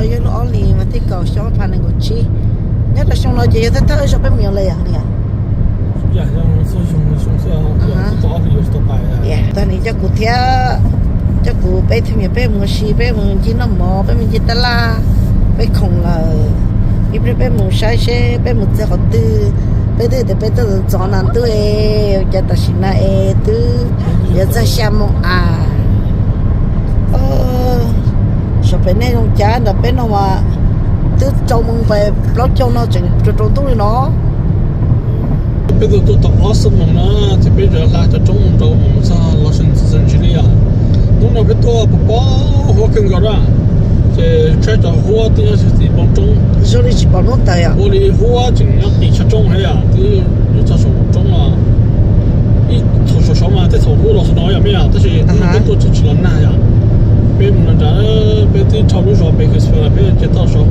Yog lub ob hlis mas thib kaum xyoo ob phav nees nkaum tsib. Nyob rau xyoo no ces yog thawj thawj zaug peb mus yos li yom, li yom. Tag nws coj kuv thiab, coj kuv peb tug me nyuam peb mus ua si, peb mus ncig noj mov, peb mus ncig taj laj, peb khoom lawm. Ib pliag peb mus saib seb peb mus txog qhov twg, peb twb tias peb tuaj ntxov ntxov na ntuj es, cas tam sim no es twb yuav txog xya moos a. Saum pem nej zoo cav ntawm peb no mas twb rau moos pes plaub caug no tseem rau rau ntuj li no. Peb tuaj tuaj tau ob xuab moos na, ces peb rov hla cov roob mus rau mus txog Los Angeles li yom. Hnub no peb tuaj pom pom huab kawg nkaus na, ces saib cov huab twb nyob txog tim npoo roob. Zoo li tsis pom hnub ntawd yom. Ua li huab tseem nyob tim tshav roob thiab yom, twb yuav txog saum roob no. Ib thaum sov sov mas tej thaum huab los xwb no yom me yom, tab sis hnub no peb tuaj tseem tsis los nag yom. Peb mus nram nrad, peb twb dhau lub zos pem Huntsville peb ces tau sov.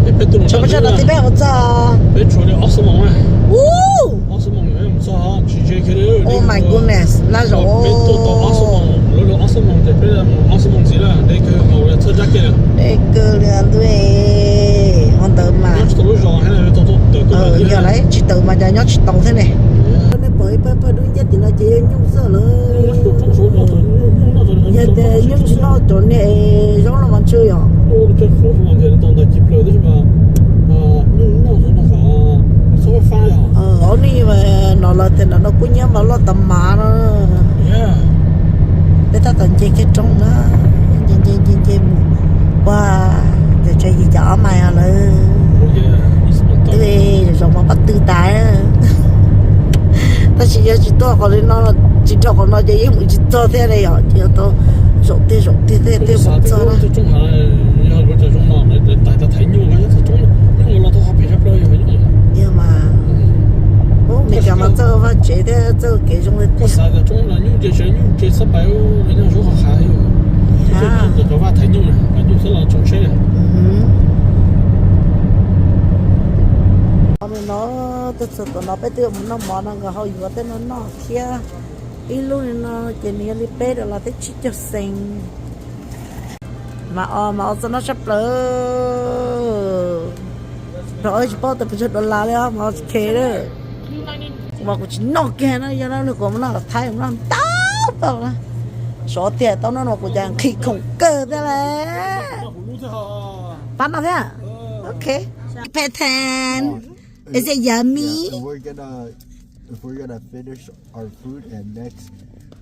Es peb tuaj mus nram no, peb tshuav li ob xuab moos na. Ob xuab moos mus txog tsis ze kiag li. Oh my goodness, laj zom. Peb tuaj tau ob xuab moos, lawv lub ob xuab moos ces peb mus ob xuab moos ntxiv na, deb kawg nkaus li txog Jacket. Deb kawg li ntuj, ua ntawd mas. Nyob tsis tau lub zos, yog lawv tsis tawm mas cas nyob tsis tau thiab ne. Nej pom ib pawg pawg dub nciab tim no ces yog nyuj xwb lawm. Yog tias nyuj tsis noj cov niag zaub no mas ntshe yom. Ob nij no lawv tias nram no kub hnyiab mas loj tas mav no. Peb tab tom nce kiag roob na, nce nce nce nce mus. Ua, yog tseem yim caum ob mais lawm. Twb zoo mov pab tw tas. Tab sis yog tsis tuaj qhov li no, tsis dhau qhov no ces yeej mus tsis txog thiab li yom, ces yog tau zaum tiag zaum tiag thiaj mus txog na. Yog mas, Meskas mas txawj vaj tsev thiab txawj kev zoo li tiag. Ua li no, tuaj txog tom no peb twb mus noj mov no nkawd ho yuav tej no noj thiab. Ib lub li no ces nws yog li peb dollar thiab tsib caug xees. Mas o, mas o txog noj tshaj plaws. Rau tsis paub tias pes tsawg dollar li os, mas o tsis khe lawm. Mas kuv tsis noj kiag na, yog no nws kuv mus noj Thaib mus noj ntau tau na. Sov tiag tau noj no kuv cas nqhis khoom kawg thiab lawm. Pab noj thiab. Ok. Patan. Is it yummy? We're gonna, if we're gonna finish our food and next,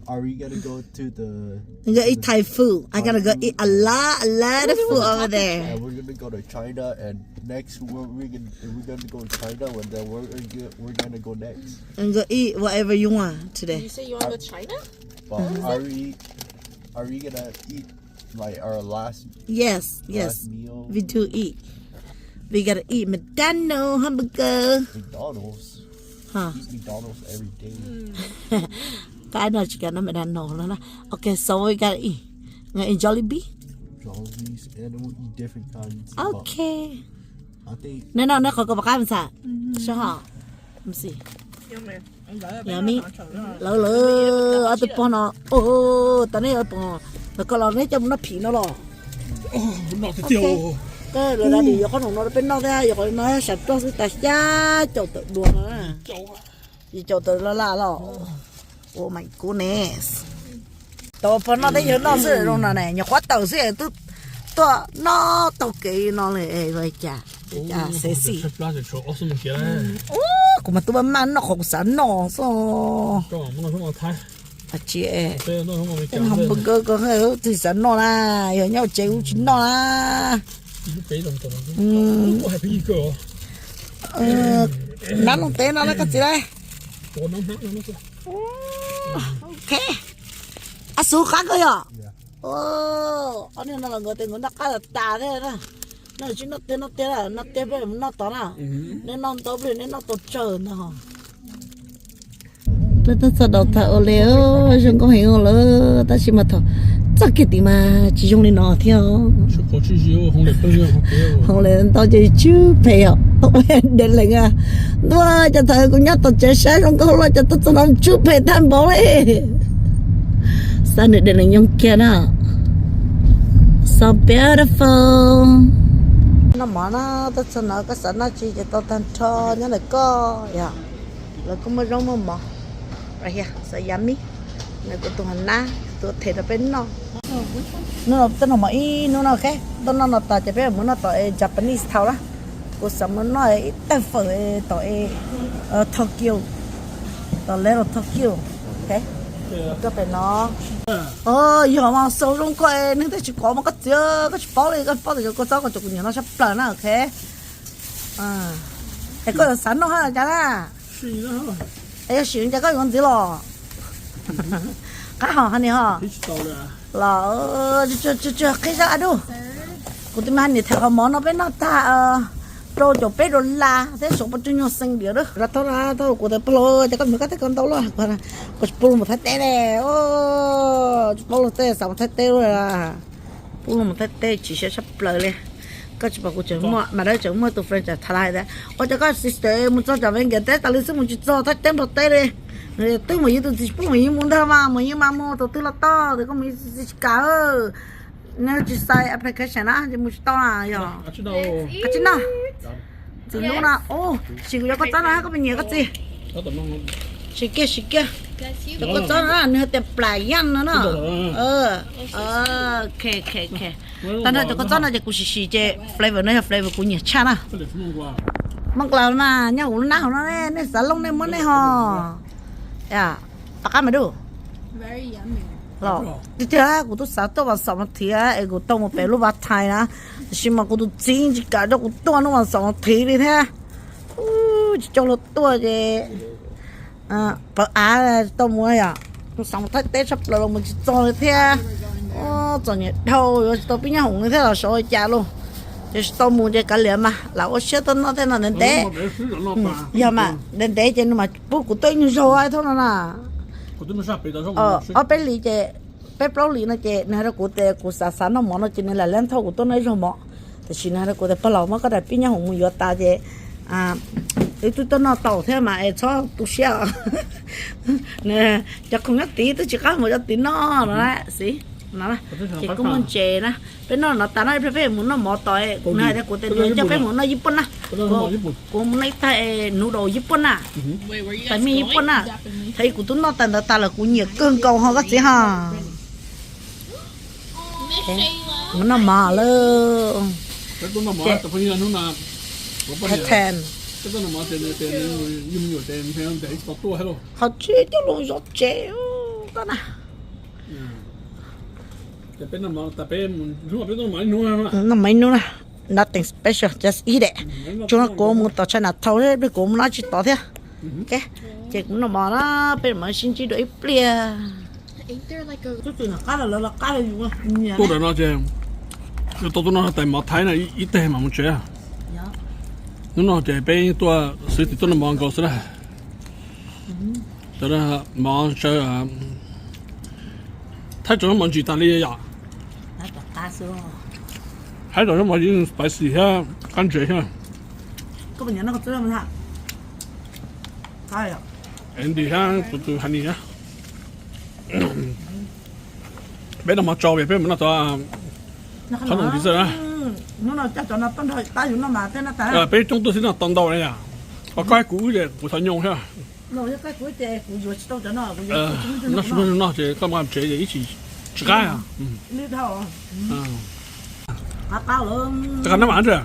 are we gonna go to the Go eat Thai food. I gotta go eat a lot, a lot of food over there. And we're gonna go to China, and next we're, we're gonna, we're gonna go to China, and then we're gonna, we're gonna go next. And go eat whatever you want today. You say you want to go to China? But are we, are we gonna eat like our last, yes, yes, last meal? We do eat. We gotta eat McDonald's hamburger. McDonald's. Huh. Eat McDonald's every day. Koj no tsis kam noj McDonald's no na. Okay, so we gotta eat. Gonna eat Jollibee? Jollibees, and we'll eat different kinds. Okay. I think neb noj neb qhov koj pom qab me ntxhais. Sab hom. Yummy. Lawv lawv ob tug pog no, o, tas neb yuav pom, lawv koj los neb coj mus noj phim no los. Koj lawv da dim yuav qhob noom no rau peb noj thiab, yuav qhov no sam roj xwb tas xya caum tawm duas no na. Yim caum tawm laj laj los. Oh my goodness. Tau pog noj teb yawg noj xwb zoo no ne, nyuam qhuav tawm xwb twb tuaj noj taug kev no li cas, cas sexy. Kuv mas twb maj maj noj qhov kuv xav noj xwb. Tsis, hamburger ko twg xav noj na, yog nyob tsev kuv tsis noj na. Nab noj teb no na koj txiv lauj. Ok. Ab xub qab koj yog. Ob niag no los nkawd tias nkawd noj qab tas tas thiab na. Noj tsis noj tiag noj tiag, noj tiag peb noj tod na. Neb noj ntau pliag neb noj tau tsawg ntag. Peb twb txog downtown ua li, zoo nkauj heev lawm tab sis mas thaum txoj kev tim mas tsis zoo li no thiab. Hoo li ntau ces tsw phem os. Deb lees ntua cov thaum kuv nyob tom tsev saib zoo nkauj los cov tuaj txog no tsw phem tag npaum li. Xav nws deb lees nyoog kiag na. So beautiful. Noj mov na, tuaj txog no koj xav noj tsi ces tau tag nrho nyob ntawm koj yom. Lawv kuj muaj zaub muaj mov. Right here, so yummy. Nws kuv tus hauv nab tuaj them rau peb noj. Hnub no tuaj noj mov ib hnub no, ok. Tuaj noj no tas ces peb mus noj tom Japanese thaum na. Kuv xav mus noj ib tawg fawm tom Tokyo, tom Little Tokyo. Ok, tuaj pem no. Yog mas xaus zoo koj neeg tej tsis kov mas koj txiv, koj tsis paub li, koj paub tias cov kua txob ko cov kuv nyiam noj tshaj plaws na, ok. Es koj yuav xav noj hab cas na? Es yog sim cas koj yuav ntxiv los? Qab hos hab ni ho. Los, qhib zaj a dub. Kuv tus me hab niam them qhov mov no peb noj tag rau caum peb dollar thiab saum pov tseg nyuag xee diam lawm. Rau thaub na, thaub kuv tias pab los, cas koj mus koj tej ko ntau luaj. Kuv tsis pub los mus Thaib teb ne. Tsis paub luag tej xav mus Thaib teb luaj. Pub los mus Thaib teb chim siab tshaj plaws li. Koj tsis pom kuv tseem muaj, mas dawb tseem muaj tus friend tseem tham hais tias ua cas koj sister mus txog cov Venus teb tas li xwb mus tsis txog Thaib teb Nplog teb li. Twb mus yug tus txiv pub mus yug mus ntag mas mus yug mas mus tus twg los tau, tias koj mus yug tus txiv tsis kam. Nws tsis xaiv application na ces mus tsis tau na yog. Qab tsis noj. Txiv hnub no, sim kuv yuav kua txob no koj puas nyiam koj txiv? Sim kiag sim kiag. Cov kua txob no nws hais tias plam yaj no no. Ok, ok, ok. Tag nrho cov kua txob no ces kuv sim sim ces flavor no yog flavor kuv nyiam tshaj na. Moos Klaus mas nyob kuv lub nab hauv no, nej xav looj nej muab nej ho. Tom qab mas dub. Los tiag tiag kuv twb xav tuaj vas xaum mas thiv es kuv tau mus pem lub vaj thais na, tiam sis mas kuv tus txiv tsis kam rau kuv tuaj lub vas xaum mas thiv li thiab. Tsis coj luag tuaj ces pawv av tau mus yom. Mus xaum Thaib teb tshaj plaws los mus tsis txog li thiab. Txom nyem dhau yuav tsis tau pib nyab hoom li thiab los sav ua cas lauj. Ces tsis tau mus ces kav liam mas lam ua siab tuaj noj tej no ntev ntev. Yog mas ntev ntev ces nws mas pub kuv tuaj ib nyuag zaug thob no na. Ob peb hlis ces, peb plaub hlis no ces nws hais rau kuv tias kuv xav xav noj mov no ces nws lam leej thauj kuv tuaj noj ib zaug mov. Tiam sis nws hais rau kuv tias pog laus muab koj daim pib nyab hoom mus yuav tas ces wb twb tuaj noj tau thiab mas es txhob tu siab. Cov khoom nyob tid twb tsis qab mus cov tid noj no xwb. Ces kuj muaj ntses na, peb noj no tas no ib pliag peb mus noj mov tod. Nws hais tias kuv tias nws coj peb mus noj Yij Pooj na. Kuv mus noj ib tag noodle Yij Pooj na, tais mij Yij Pooj na. Thaum kuv twb noj tas ntawd tas lawm kuv nyiam kawg nkaus ho koj txiv ho. Mus noj mov lawm. Qhov tsis coj los zov tsev koj na. Noj mov ib hnub na, nothing special, just eat it. Tsuas no kuv mus tom Chinatown thiab, kuv mus no tsis tod thiab. Ces kuv noj mov na, peb mam sib ntsib dua ib pliag. Tuaj ntawm no ces yuav tau tuaj noj tais mov Thaib no ib teg mam mus tsev. Hnub no ces peb tuaj xwb, tuaj noj mov nkaus xwb na. Cov mov saw Thaib tseem mov ntsim tas li yom. Thaib tseem mov spicy thiab qab ntses thiab. Andy thiab tus tus Honey na. Peb noj mov tsau peb mus noj tod. Qhob noom tis xwb na. Peb coob tuaj xwb no tau ntau na yom. Ho koj kuv wb ces kuv xav nyoo thiab. Noj sib noj ces koj mus tsev ces ib tsis tsis qab. Nab vas ntshe.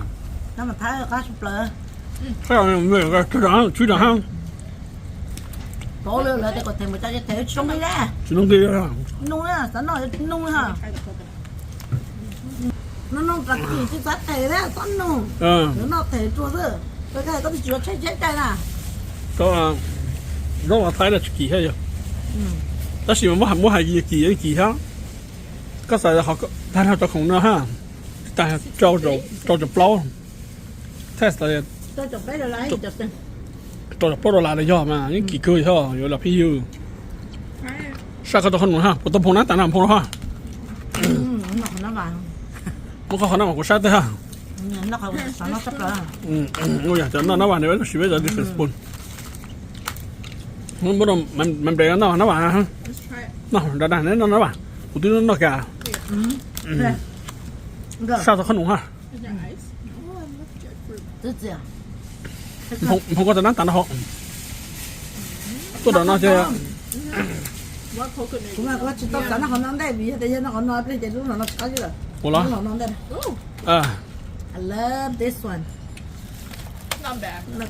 Tsis zoo nqi. Noj noj kas kis tsis txhob them thiab, txhob nug. Yuav noj them rua xwb. Koj twb tsis yuav tshaib tsheb cai na. Zaub los Thaib los tsis kim thiab yog. Tab sis mas muab hais kim kim yeej kim thiab. Koj xav tag nrho cov khoom no ha, tag rau caum plaub, tag rau caum plaub dollar los yog mas yeej kim kawg thiab, yuav los pheej yug. Saj koj tau qhob noom ha, puas tau nphoo na, tas no nphoo ha. Muab koj qhov nab vas kuv saib tag ha. Ua yam cov noj nab vas ne, peb tau siv peb cov different spoon. Muab rau me npe noj nab vas. Noj dag dag neb noj nab vas, kuv twb noj kiag. Saj tau qhob noom ha. Hmoob koj txav nab tas no hov. Tuaj tom no ces. Kuv mas kuv tsis tau txav nab qhov no ntej vim yog tias yog nab qhov no pliag ces lub no no tsis qab zib lawm. Ua los? Lub no no ntej. I love this one.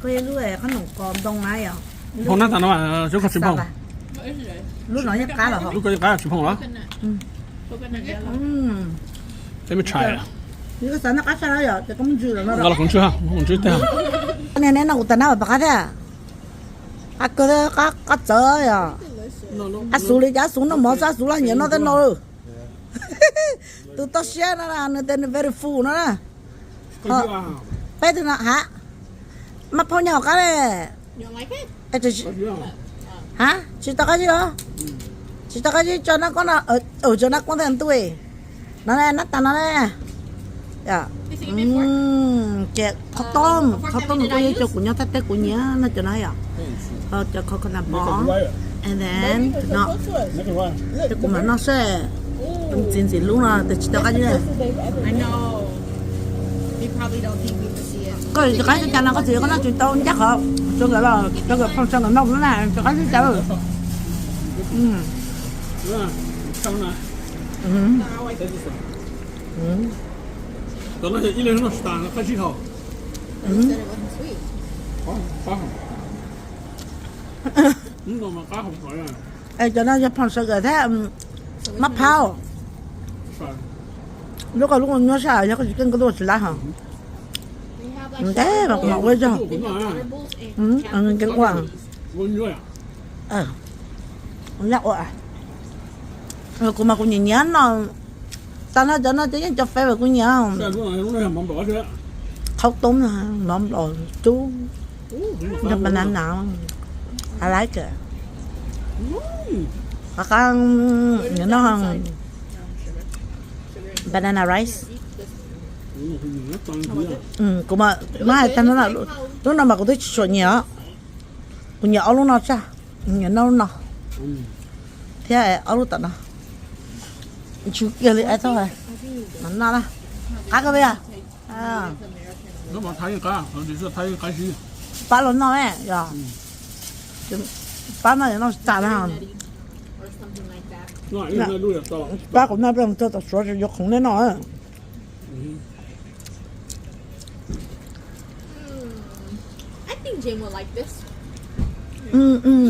Koj ib lub qhob noom kos ntoo na yom. Hmoob nab tas no xyov koj tsis hmoob. Lub no yeej qab los. Lub koj yeej qab tsis hmoob los. Teb me tshais. Yog koj xav noj qab tshaj no yom ces koj muab ntsw los no. Nqa los kuv ntsw ha, kuv ntsw teg. Niag neb noj kuv tas nab pom qab thiab. Qab kawg, qab txawv yom. Ab xuv li cas, ab xuv noj mov xwb, ab xuv laj nyiam noj tej no. Tus toj siab no nws tias nws very full no na. Peb tug no ha, maj phaub nyob hauv qab ne. Ha, tsis tau qab zib los? Tsis tau qab zib tso nab koob no, tso nab koob thiaj ntuj. No ne, nab tas no ne. Ces qhov tooj, qhov tooj nws kuj yeej cov kuv nyob thaj teb kuv nyiam no cov no yom. Cov coconut ball, and then no, ces kuv mam noj seb. Ntxim ntxim lub no tes tsis tau qab zib. Koj tsis qab zib cas no koj txiv, koj noj tsis tau ncaj qhov, tso nkawd los, tso nkawd phooj tso nkawd noj na, tsis qab zib cas. Cov no yog phooj sawv kawm thiab mab phaub. Lub koj lub nyuaj sab yog koj tsis keej koj tuaj tsis laib hos. Ntev mas kuv mam ua zog. Keej ua. Kuv mas kuv nyiam nyiam no. Tas no cov no ces yeej cov favorite kuv nyiam. Qhaub toob no, mov nplaum cub, nrog banana. I like it. Qab qab no banana rice. Kuv mas hais tag no, lub no mas kuv twb tsis tshua nyiam os. Kuv nyiam ob lub no tshaj, nyiam noj lub no thiab ob lub tom no. Tsw kiag li, mas noj na. Qab kawg li. Pab los noj, pab noj noj tag na. Pab kuv noj peb txog tom Suav yuav khoom nej noj.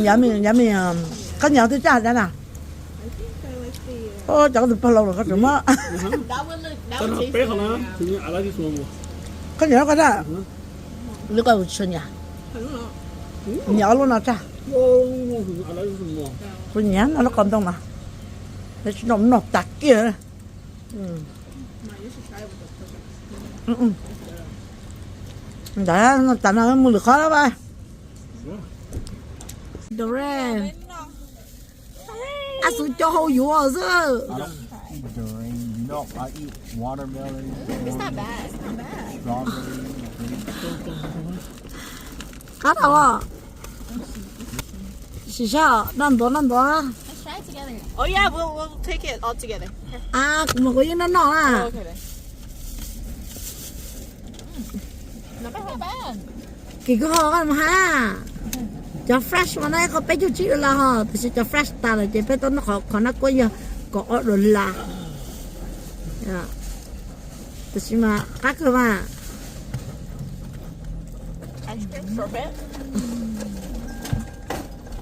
Yummy, yummy. Koj nyiam twg tshaj dab na? Cov koj tus pog laus los koj tseem muab. Koj nyiam koj tshaj. Lub koj tsis nyiam. Nyiam ob lub no tshaj. Kuv nyiam noj lub kos ntoo mas. Tsis noj, noj tas kiag. Ntawd tas no mus lwm qhov lawm. Ab xu coj hau yuav xwb. Qab tau. Sim saib, noj ntuav noj ntuav. Kuv mas kuv yeej noj noj na. Kim koj ho mus hab. Cov fresh mas no koj peb caug tsib dollar ho, tiam sis cov fresh tas lawm ces peb tau noj qhov, qhov nab kuab yog kaum ob dollar. Tiam sis mas qab kawg mas.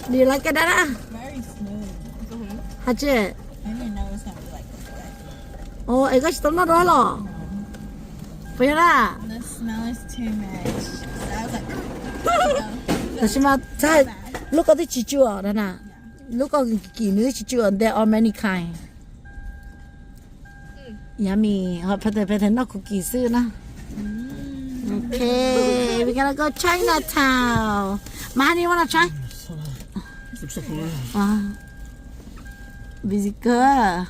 Do you like it, Dada? Has tsi? Es koj tsis tau noj dua los? Puas yog na? Tiam sis mas lub koj twb tsis tsw os, Dada. Lub koj kim nws twb tsis tsw os, there are many kind. Yummy, ho pheej noj cookie xwb na. Okay, we're gonna go Chinatown. Mas honey, you wanna try? Busy kawg.